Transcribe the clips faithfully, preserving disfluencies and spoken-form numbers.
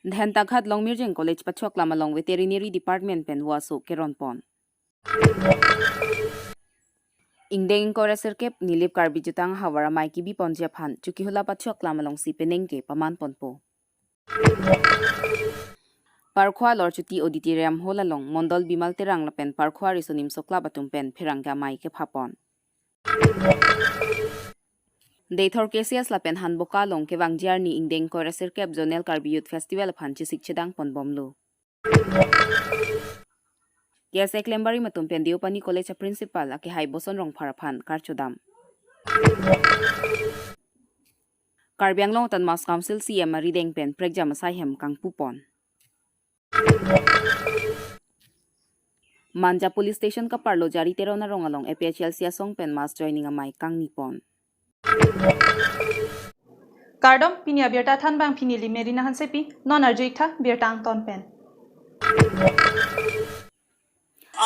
Dhentaghat Longmirjeng College pachoklam along Veterinary Department pen vo aso keron pon. Ingdeng ingkoi ra sirkep Nilip Karbi Jutang ahavar amei kebi ponji aphan Chokihola pachoklam alongsi penang ke paman ponpo. Parkhowa Lorchuti Auditorium Hall along Mondol Bimal Terang lapen Parkhowa Riso Nimso Club atum pen pherangke amei kepha pon. Deithor K C S lapen Hanboka along kevangji arni ingdeng ingkoi ra sirkep Zonal Karbi Youth Festival aphan chesik chedang pon bomlo. K S A klembarim atum pen Deopani College a Principal akehai Boson Rongphar aphan karchodam. Karbi Anglong Autonomous Council C E M arideng pen prekjam asai hem kangpu pon. Manja Police Station kaparlo Jari Teron arong along A P H L C asong pen mass joining amei kangni pon. Kardom, pini abirta thanbang pini neli Merina Hansepi, non arju-ik tha birta angton pen.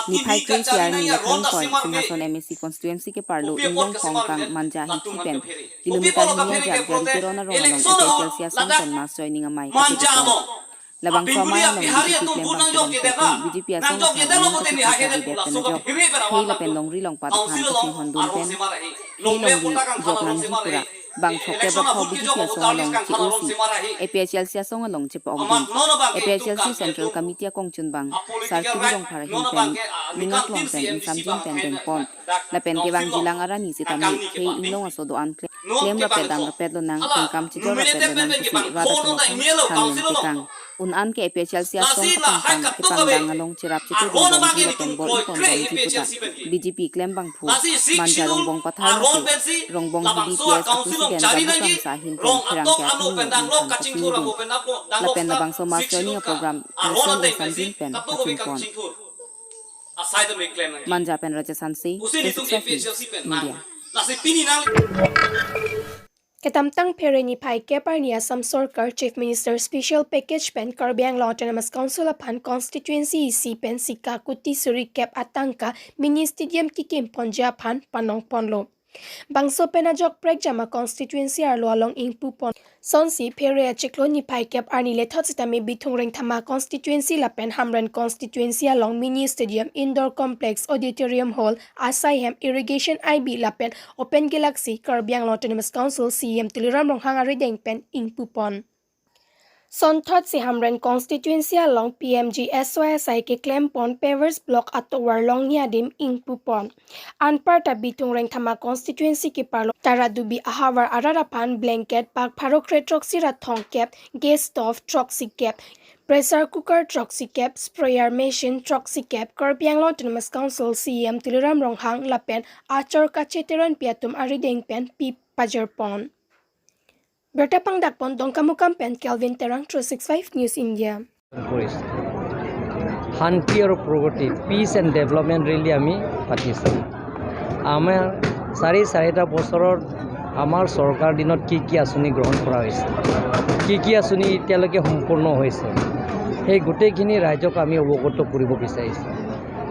Niphai kre-isi arni Lakhang ingkoi Singhason M A C constituency keparlo Inglong Hongkang Manja hithi pen kilometer hini ajak Jari Teron arong along A P H L C asong pen mass joining amei kachetok pon. Labangso amei along B J P klembang kevang pen B J P asong aphan aning kachethang kave det pen ajok khei lapen longri longpat aphan kachinghon dun pen khei longri jok nangji pura bang throkkep ra pho B J P asong along che-osi A P H L C asong along chepa-ok dun. A P H L C Central Committee akongchunbang Sarkiri Rongphar ahin pen ning aklong pen ingsamjin pen dengpon. Lapen kevangjilang arni sitame khei inglong aso do-an klem, klem rapet dam rapet lonang, pen kam chijor rapet lonang pusi rat atum aphan than pen tekang. Un-an ke A P H L C asong kapangpang kepangdang along cherap chetu dun bomji lapen bor-i pon bomji puta B J P klembangphu Manja Rongbong Pathar mate Rongbong B D P S a President Babu Kramsa ahin pen pherangke atum nangthan kachini dun. Lapen labangso mass joining a program mesen ingsamjin pen pachun pon. Manja pen Rajesh Hanse, K six F News, Media. Kedamtang Phere niphai kep arni Assam Sorkar Chief Minister Special Package pen Karbi Anglong Autonomous Council aphan constituency isi pen sika kuti suri kep atangka mini stadium kekim ponji aphan panong ponlo. Bangso pen ajok prekjam a constituency arlo along ingpu pon. Sonsi Phere achiklo niphai kep arni lethot sitame Bithung Rengthama constituency lapen Hamren constituency along mini stadium, indoor complex, auditorium hall, asai hem, irrigation I B lapen open galaxy Karbi Anglong Autonomous Council C E M Tuliram Ronghang arideng pen ingpu pon. Sonthotsi Hamren constituency along P M G S Y S I keklem pon pavers block atovar longni adim ingpu pon. Anparta Bithung Rengthama constituency keparlo Taradubi ahavar arat aphan blanket bag pharo kre throksi ra thomkep, gas stove throksi kep, pressure cooker throksi kep, sprayer machine throksi kep Karbi Anglong Autonomous Council C E M Tuliram Ronghang lapen achor kacheteronpi atum arideng pen pi pajir pon. Birta pangdak pon Dongkamukam pen Kelvin Terang, three six five News India. কৰিছে। শান্তি আৰু প্ৰগতি, pitch and development rally আমি পাতিছোঁ। আমাৰ চাৰি, চাৰিটা বছৰৰ আমাৰ চৰকাৰ দিনত কি কি আঁচনি গ্ৰহণ কৰা হৈছে, কি কি আঁচনি এতিয়ালৈকে সম্পূৰ্ণ হৈছে, সেই গোটেইখিনি ৰাইজক আমি অৱগত কৰিব বিচাৰিছোঁ।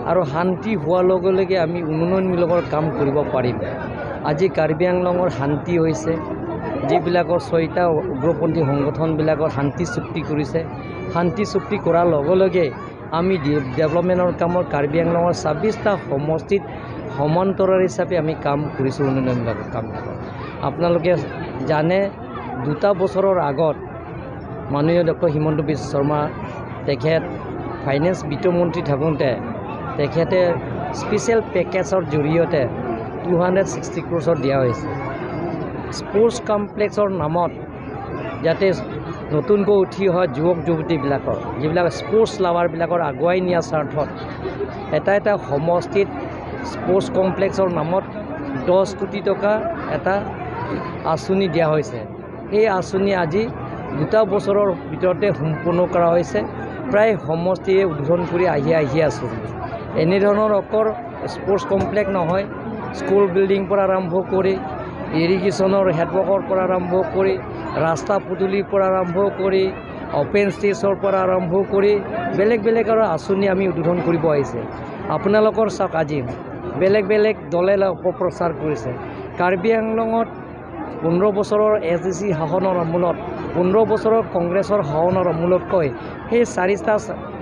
আৰু শান্তি হোৱাৰ লগে লগে আমি উন্নয়নমূলকৰ কাম কৰিব পাৰিম। আজি কাৰ্বি আংলঙৰ শান্তি হৈছে, যিবিলাকৰ ছয়টা উগ্ৰপন্থী সংগঠনবিলাকৰ শান্তি চুক্তি কৰিছে, শান্তি চুক্তি কৰাৰ লগে লগে আমি ডি-, ডেভেলপমেণ্টৰ কামত কাৰ্বি আংলঙৰ ছাব্বিছটা সমষ্টিত সমান্তৰাল হিচাপে আমি কাম কৰিছোঁ, উন্নয়নমূলক কামবিলাক। আপোনালোকে জানে, দুটা বছৰৰ আগত মাননীয় ডক্টৰ হিমন্ত বিশ্ব শৰ্মা তেখেত ফাইনেন্স বিত্তমন্ত্ৰী থাকোঁতে তেখেতে স্পেচিয়েল পেকেজৰ জৰিয়তে টু হাণ্ড্ৰেড ছিক্সটি ক্ৰ'ৰ্ছৰ দিয়া হৈছে। স্পৰ্টছ কমপ্লেক্সৰ নামত যাতে নতুনকৈ উঠি অহা যুৱক যুৱতীবিলাকৰ, যিবিলাক স্পৰ্টছ লাভাৰবিলাকৰ আগুৱাই নিয়াৰ স্বাৰ্থত এটা এটা সমষ্টিত স্পৰ্টছ কমপ্লেক্সৰ নামত দহ কোটি টকা এটা আঁচনি দিয়া হৈছে। সেই আঁচনি আজি দুটা বছৰৰ ভিতৰতে সম্পূৰ্ণ কৰা হৈছে। প্ৰায় সমষ্টিয়ে উদ্বোধন কৰি আহি আহি আছোঁ। এনেধৰণৰ অকল স্পৰ্টছ কমপ্লেক্স নহয়, স্কুল বিল্ডিং পৰা আৰম্ভ কৰি, ইৰিগেশ্যনৰ হেডৱৰ্কৰ পৰা আৰম্ভ কৰি, ৰাস্তা পদূলিৰ পৰা আৰম্ভ কৰি, অপেন স্পেচৰ পৰা আৰম্ভ কৰি বেলেগ বেলেগ আৰু আঁচনি আমি উদ্বোধন কৰিব আহিছে। আপোনালোকৰ চাওক, আজি বেলেগ বেলেগ দলে অপপ্ৰচাৰ কৰিছে। কাৰ্বি আংলঙত পোন্ধৰ বছৰৰ এ ডি চি শাসনৰ আমোলত পোন্ধৰ বছৰৰ কংগ্ৰেছৰ শাসনৰ আমোলতকৈ সেই চাৰিটা,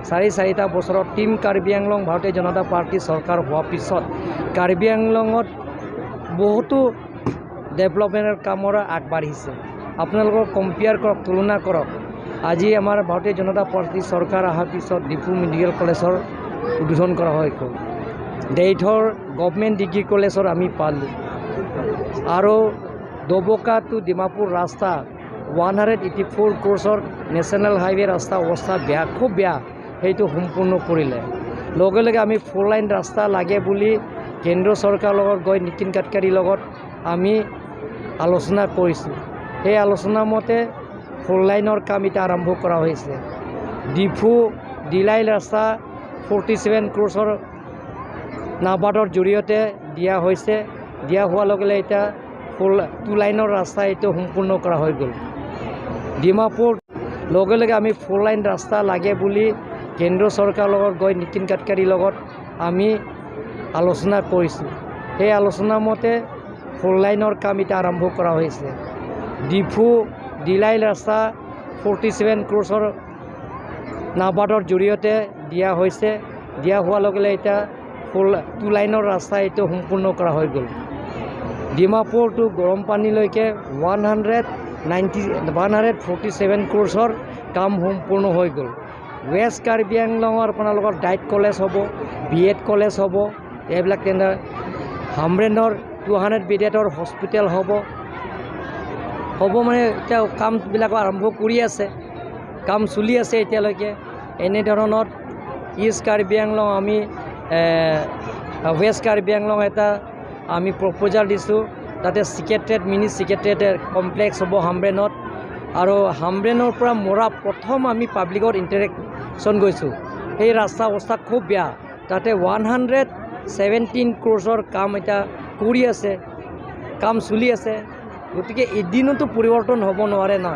চাৰি চাৰিটা বছৰত টিম কাৰ্বি আংলং ভাৰতীয় জনতা পাৰ্টি চৰকাৰ হোৱাৰ পিছত কাৰ্বি আংলঙত বহুতো ডেভেলপমেণ্টৰ কামত আগবাঢ়িছে। আপোনালোকৰ কম্পেয়াৰ কৰক, তুলনা কৰক। আজি আমাৰ ভাৰতীয় জনতা পাৰ্টি চৰকাৰ অহাৰ পিছত ডিফু মেডিকেল কলেজৰ উদ্বোধন কৰা হৈ গ'ল। দেইথৰ গভৰ্ণমেণ্ট ডিগ্ৰী কলেজৰ আমি পালোঁ। আৰু ডবকা টু ডিমাপুৰ ৰাস্তা ওৱান হাণ্ড্ৰেড এইটি ফ'ৰ ক্ৰ'ৰ্ছৰ নেশ্যনেল হাইৱে ৰাস্তা অৱস্থা বেয়া, খুব বেয়া, সেইটো সম্পূৰ্ণ কৰিলে। লগে লগে আমি ফ'ৰ লাইন ৰাস্তা লাগে বুলি কেন্দ্ৰ চৰকাৰৰ লগত গৈ নীতিন গাডকাৰীৰ লগত আমি আলোচনা কৰিছোঁ। সেই আলোচনা মতে ফ'ৰ লাইনৰ কাম এতিয়া আৰম্ভ কৰা হৈছে। ডিফু ডিলাইল ৰাস্তা ফৰ্টি ছেভেন ক্ৰ'ৰ্ছৰ নাবাৰ্ডৰ জৰিয়তে দিয়া হৈছে। দিয়া হোৱাৰ লগে লগে এতিয়া ফ'ৰ, টু লাইনৰ ৰাস্তা এইটো সম্পূৰ্ণ কৰা হৈ গ'ল। ডিমাপুৰ লগে লগে আমি ফ'ৰ লাইন ৰাস্তা লাগে বুলি কেন্দ্ৰ চৰকাৰৰ লগত গৈ নীতিন গাডকাৰীৰ লগত আমি আলোচনা কৰিছোঁ। সেই আলোচনা মতে ফ'ৰ লাইনৰ কাম এতিয়া আৰম্ভ কৰা হৈছে। ডিফু ডিলাইল ৰাস্তা ফৰ্টি ছেভেন ক্ৰ'ৰ্ছৰ নাবাৰ্ডৰ জৰিয়তে দিয়া হৈছে। দিয়া হোৱাৰ লগে লগে এতিয়া ফ'ৰ, টু লাইনৰ ৰাস্তা এইটো সম্পূৰ্ণ কৰা হৈ গ'ল। ডিমাপুৰ টু গৰম পানীলৈকে one hundred ninety, one hundred forty seven ক্ৰ'ৰ্ছৰ কাম সম্পূৰ্ণ হৈ গ'ল। ৱেষ্ট কাৰ্বি আংলঙৰ আপোনালোকৰ ডাইট কলেজ হ'ব, বি এড কলেজ হ'ব, এইবিলাক তেনে হামৰেনৰ টু হাণ্ড্ৰেড বেডেডৰ হস্পিটেল হ'ব, হ'ব মানে এতিয়া কামবিলাক আৰম্ভ কৰি আছে, কাম চলি আছে এতিয়ালৈকে। এনেধৰণত ইষ্ট কাৰ্বি আংলং আমি, এ, ৱেষ্ট কাৰ্বি আংলং এটা আমি প্ৰপ'জাল দিছোঁ, তাতে ছেক্ৰেটেৰিয়েট, মিনি ছেক্ৰেটেৰিয়েট কমপ্লেক্স হ'ব হামৰেনত। আৰু হামৰেনৰ পৰা মৰা প্ৰথম আমি পাব্লিকত ইণ্টাৰেকশ্যন গৈছোঁ। সেই ৰাস্তা অৱস্থা খুব বেয়া, তাতে ওৱান হাণ্ড্ৰেড ছেভেণ্টিন ক্ৰ'ৰ্ছৰ কাম এতিয়া কৰি আছে, কাম চলি আছে। গতিকে এদিনতো পৰিৱৰ্তন হ'ব নোৱাৰে না।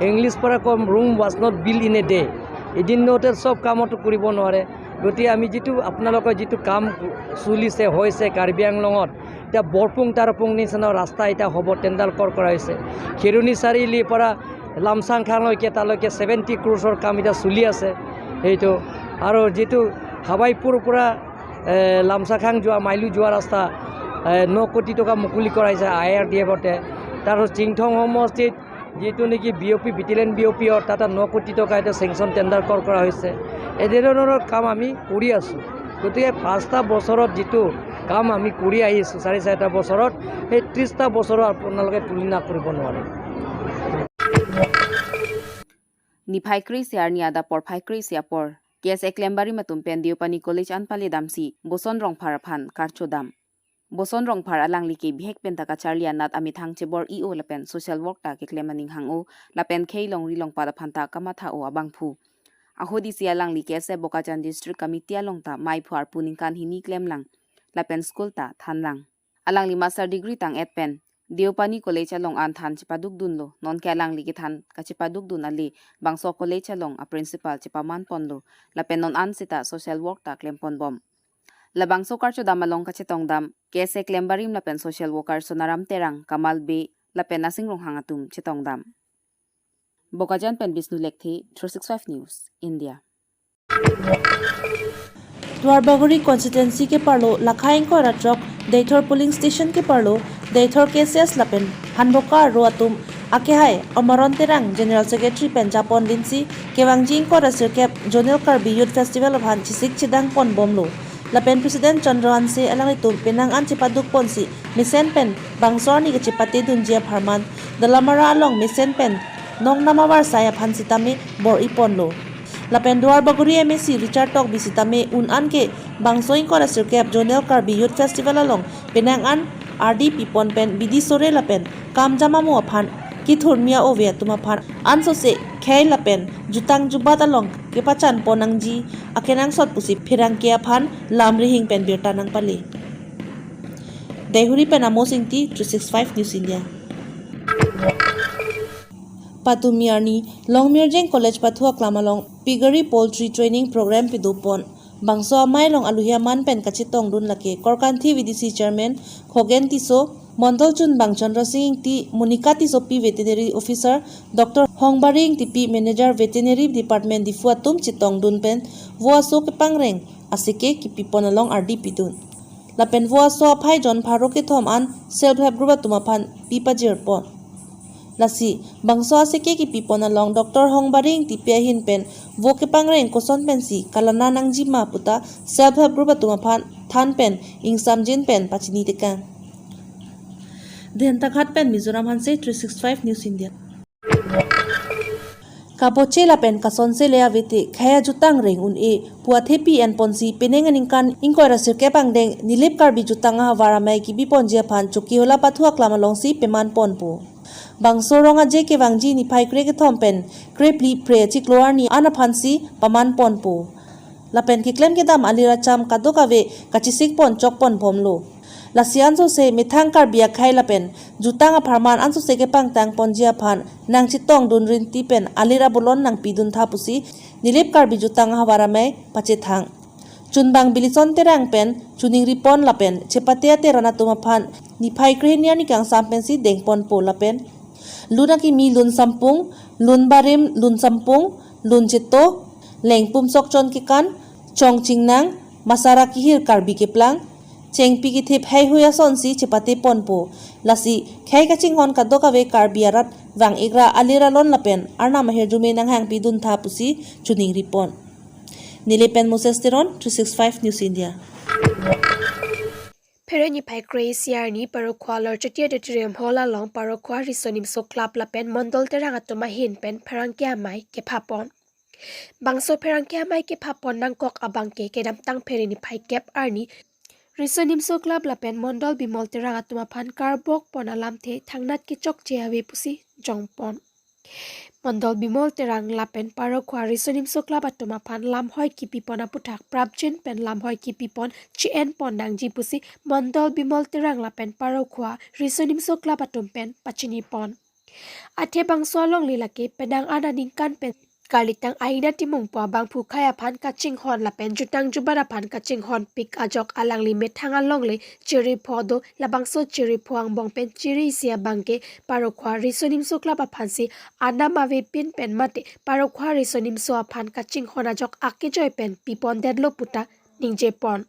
ইংলিছ পৰা কম, Rome was not built in a day। এদিনতে চব কামতো কৰিব নোৱাৰে। গতিকে আমি যিটো আপোনালোকৰ যিটো কাম চলিছে, হৈছে কাৰ্বি আংলঙত, এতিয়া বৰপুং তাৰপুং নিচিনা ৰাস্তা এতিয়া হ'ব, টেণ্ডাৰ কল কৰা হৈছে। খেৰণি চাৰিআলিৰ পৰা লামচাংখাংলৈকে তালৈকে ছেভেণ্টি ক্ৰ'ৰ্ছৰ কাম এতিয়া চলি আছে সেইটো। আৰু যিটো হাৱাইপুৰ পৰা, এ, লামচাংখাং যোৱা, মাইলু যোৱা ৰাস্তা, এ, ন কোটি টকা মুকলি কৰা হৈছে আই আৰ ডি এফতে। তাৰ চিংথং সমষ্টিত যিটো নেকি বি অ' পি, বেটেলিয়ান বি অ' পিৰ, তাত ন কোটি টকা এটা চেংচন টেণ্ডাৰ কল কৰা হৈছে। এনেধৰণৰ কাম আমি কৰি আছোঁ। গতিকে পাঁচটা বছৰত যিটো কাম আমি কৰি আহিছোঁ, চাৰি চাৰিটা বছৰত, সেই ত্ৰিশটা বছৰৰ আপোনালোকে তুলনা কৰিব নোৱাৰে। Niphai kre-isi arni adap porphai kre-isi apor, K S A Klembarim atum pen Deopani College an paledamsi Boson Rongphar aphan karchodam. Boson Rongphar alangli ke bihek penta kacharli anat amethang chebor-i-o lapen social work ta keklem aning hang-o lapen khei longri longpat aphanta kamatha-o abangphu. Ahut isi alangli K S A Bokajan District Committee along ta meiphu arpu ningkan hini klemlang lapen school ta thanlang. Alangli master degree tang-et pen Deopani College along an than chepadukdunlo. Nonke alangli kethan kachepadukdun ale bangso college along a principal chepamanponlo lapen non an seta social work ta klemponbom. Labangso karchodam along kachetongdam K S A Klembarim lapen social worker Sonaram Terang, Kamal Bey lapen Nasing Ronghang atum chetongdam. Bokajan pen Bisnu Lekthe, three six five News, India. Duarbagori constituency keparlo Lakha ingkoi ra throk Deithor polling station keparlo Deithor K C S lapen Hanboka aro atum akehai Amaron Terang General Secretary pen japon dinsi kevangji ingkoi ra sirkep Zonal Karbi Youth Festival aphan chesik chedangponbomlo. Lapen President Chandra Hanse alanglitum penang an chepadukponsi mesen pen bangso arni kachepatedunji apharman Dalamara along mesen pen nongnam avarsai aphan sitame bor-iponlo. Lapen Duarbagori M A C Richard Tokbi sitame un an ke bangso ingkoi ra sirkep Zonal Karbi Youth Festival along penang an ardi pipon pen bidi sore lapen kamjam amo aphan kethurmi a-ove atum aphan ansose khei lapen jutang jubat along kepachanpon nangji akenangsot pusi pherangke aphan lam rihing pen birta nangpale. Deihori pen Amos Ingti, three six five News India. Patumi arni Longmirjeng College pathu aklam along Piggery Poultry Training Program pedopon. Bangso amei along aluhi aman pen kachetongdun lake Korkanthi V D C Chairman Khogen Tisso, Mondol chunbang Chandra Singh Ingti, Monica Tissopi, Veterinary Officer, Doctor Hongbari Ingtipi, Manager Veterinary Department Diphu atum chetongdun pen vo aso kepangreng aseke kipipon along ardi pidun. Lapen vo aso aphai jon pharo kethom an self help group atum aphan pipajirpon. Lasi bangso aseke kipipon along Doctor Hongbari Ingtipi ahin pen vo kepangreng koson pensi kalana nangjima puta self help group atum aphan than pen ingsamjin pen pachini tekang. Dentaghat pen Mizoram Hanse, three six five News India. Kaboche lapen kasonse le avete khei ajutang reng un-e pu athepi enponsi penang aningkan ingkoi ra sirkep angdeng Nilip Karbi Jutang Ahavar Amei kibiponji aphan Chokihola Pathu aklam alongsi pemanponpo. Bangso rong aje kevangji niphai kre kethom pen kre phli phre achiklo arni an aphansi pamanponpo. Lapen keklem kedam alir acham kadokave kachesikpon chokponbomlo. Lasi ansose methang Karbi akhei lapen jutang apharman ansose kepangtangponji aphan nangchetongdun rinti pen alir abolon nangpiduntha pusi Nilip Karbi Jutang Ahavar Amei pachethang. Chunbang Bilison Terang pen chuningripon lapen chepate ateran atum aphan niphai krehini arni kangsam pensi dengponpo lapen lun akimi lun sampung, lun barim lun sampung, lun cheto, lengpum sokchon kekan, chong chingnang, masara kihir Karbi keplang, chengpi kethip heihui asonsi chepateponpo. Lasi khei kachinghon kadokave Karbi arat vang-ikra alir alon lapen arnam ahirjume nanghangpiduntha pusi chuningripon. Nilip pen Moses Teron, three six five News India. Pherangke niphai kre isi arni Parokhowa Lorchoti Auditorium Hall along Parokhowa Riso Nimso Club lapen Mondol Terang atum ahin pen pherangke amei kephapon. Bangso pherangke amei kephapon nangkok abangke kedamtang Phere niphai kep arni Riso Nimso Club lapen Mondol Bimol Terang atum aphan karbokpon alamthe thangnat kechokche ave pusi jongpon. Mondol Bimol Terang lapen Parokhowa Riso Nimso Club atum aphan lamhoi kipipon aputhak prapjin pen lamhoi kipipon che-enpon nangji pusi Mondol Bimol Terang lapen Parokhowa Riso Nimso Club atum pen pachinipon. Athe bangso alongle lake penang an aningkan pen karlitang ahina timung pu abangphu khei aphan kachinghon lapen jutang jubat aphan kachinghonpik ajok alangli methang alongle cheripho do. Labangso cheripho angbong pen chiri isi abangke Parokhowa Riso Nimso Club aphansi anam avepin pen mate Parokhowa Riso Nimso aphan kachinghon ajok akejoi pen pipondetlo puta ningjepon.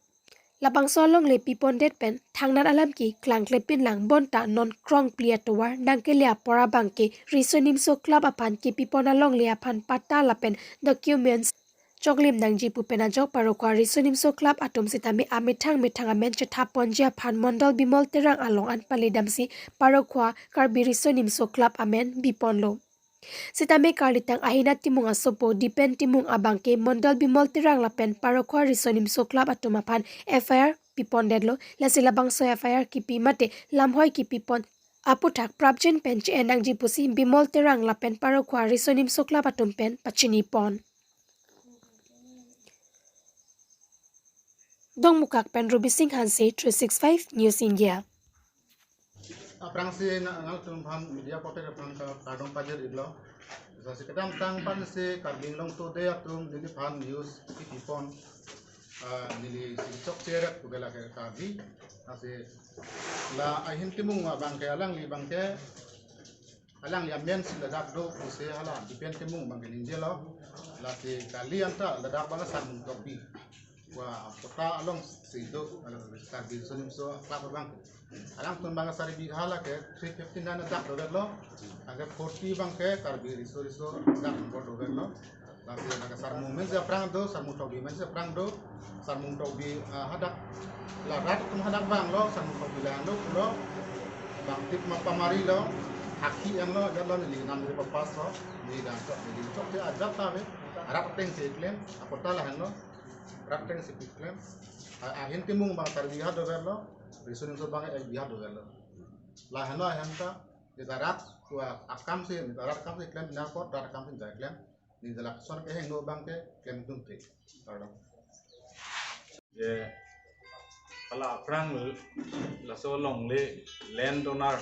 Labangso alongle pipondet pen thangnat alam ke klangklepin lang bonta non krongphli atovar nangkele apor abangke Riso Nimso Club aphan kipipon alongle aphan patta lapen documents choklim nangji pu pen ajok Parokhowa Riso Nimso Club atum sitame amethang methang amen chethaponji aphan Mondol Bimol Terang along an pale damsi Parokhowa Karbi Riso Nimso Club amen biponlo. Sitame karlitang ahina timung asopo Dipen Timung abangke Mondol Bimol Terang lapen Parokhowa Riso Nimso Club atum aphan F I R pipondetlo. Lasi labangso F I R kipi mate lamhoi kipipon aputhak prapjin pen che-en nangji pusi Bimol Terang lapen Parokhowa Riso Nimso Club atum pen pachinipon. Dongmukak pen Ruby Singh Hanse, three six five News India. Aphrangsi na-, nangtum aphan media korte aphan ka-, kardom pajir-iklo. Lasi kedamtang pensi Karbi Anglong Today atum neliphan news kipipon, ah, neli si chokche ret pu ke lake Karbi. Lasi la ahin timung abangke alangli abangke alangli amensi ladak do pusi hala Dipen Timung abangke ningjelo. Lasi kali anta ladak abang Sarmung Tokbi. Wa kota alongsi do, ala Karbi Riso Nimso Club abang. Alangtum abang sari bigha lake three fifty-nine dak doverlo. Lake forty abangke Karbi Riso Riso dak doverlo. Lasi lake Sarmung mensi aphrang do, Sarmung Tokbi mensi aphrang do, Sarmung Tokbi, ah, hadak, la rat atum hadak vanglo, Sarmung Tokbi la-an lo pulo, bangtip ma pamarilo, hakhi enlo, jatlo neli nam neli papaslo, neli dam chok, neli chokche ajat ta ave, rat atengsi keklem, akota lahenlo, rat atengsi keklem, a-, ahin timung abang sari bigha doverlo, Riso Nimso abang ek bigha doverlo. Lahenlo ahem ta, jeta rat, tua akamsi, jeta rat akamsi klem, nangkot rat akamsi jai klem, neli lason kehingno abangke klemdun te. Kardom. Je, hala aphrang laso alongle land owner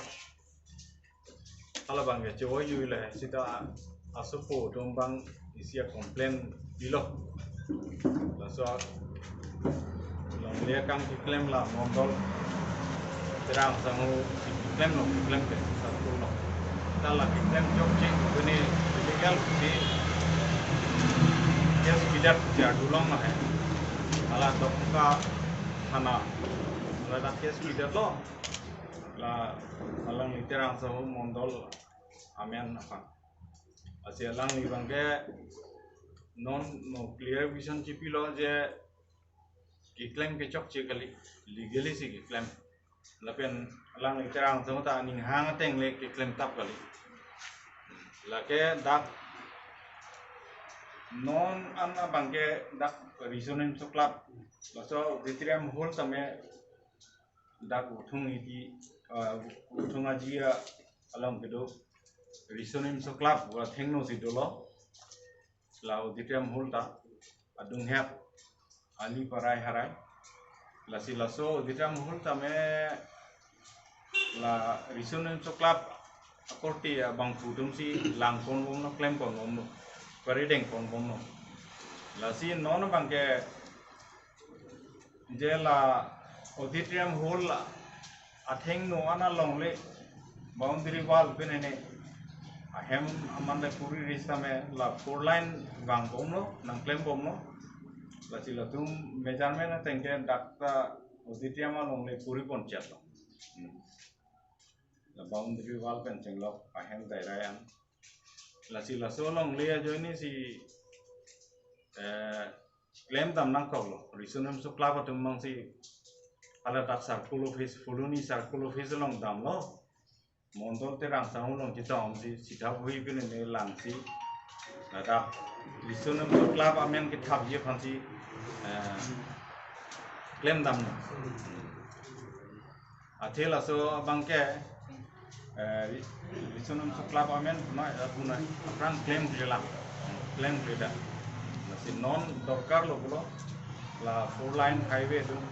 hala abangke chevoi-ui le seta asopo atum abang isi a-complain pilo. Laso alongle akam keklem la Mondol Terang sangho keklem lo, keklem ke, satu lo. Ta la keklem chokche, ini illegal si case bidat si adulong na hai. Ala Dokmoka thana. Ala dak case bidat lo. La alangli Terang sangho mondol amen apa. Lasi alangli abangke non mo clarification chipilo je keklem ke chokche kali, legally si keklem. Lapen alangli Terang sangho ta aning hang ateng le keklem tap kali. Lake dak non an abangke dak Riso Nimso Club, laso auditorium hall tame dak Uthung Iti, uh, Uthung Aji along kedo Riso Nimso Club athengno si dolo. La auditorium hall ta adung hep ali parai harai. Lasi laso auditorium hall tame la Riso Nimso Club akorte abangphu atum si langpon bomlo, klempon bomlo, paridengpon bomlo. Lasi non abangke je la auditorium hall athengno an along le boundary wall pen ene ahem aman le kuri ri setame la four lane vang bomlo, nangklem bomlo. Lasi latum measurement ateng ke dak ta auditorium along le kuri pon chetlo. Hmm. La boundary wall pen chenglok ahem dairai an. Lasi laso along le ajoine si, eh, klemdam nangkoklo. Riso Nimso Club atum mang si ala dak circle office, Phuloni circle office along damlo. Mondol Terang sangho along chitong si sitha bui pin ne lang si. Ladak Riso Nimso Club amen kethapji aphan si, eh, klemdamlo. Athe laso abangke, eh, Ri-, Riso Nimso Club amen puna, puna aphrang klemkle la, klemkle da. Lasi non dorkar lo pulo, la four lane highway atum,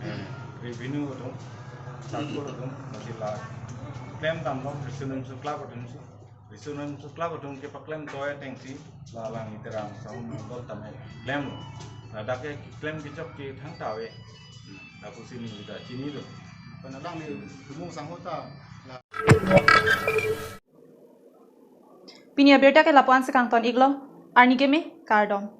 eh, revenue atum, circle atum, lasi la klemdamlo Riso Nimso Club atum si. Riso Nimso Club atum kepaklem toi ateng si la alangli Terang sangho mondol tame klemlo. Ladak ke klem kechokche thangta ave. Hmm, lapusi neli ta chinilo. Pen alangli Dumung sangho ta la- Pini abirta ke lapu-an si kangton iklo, arni keme, kardom.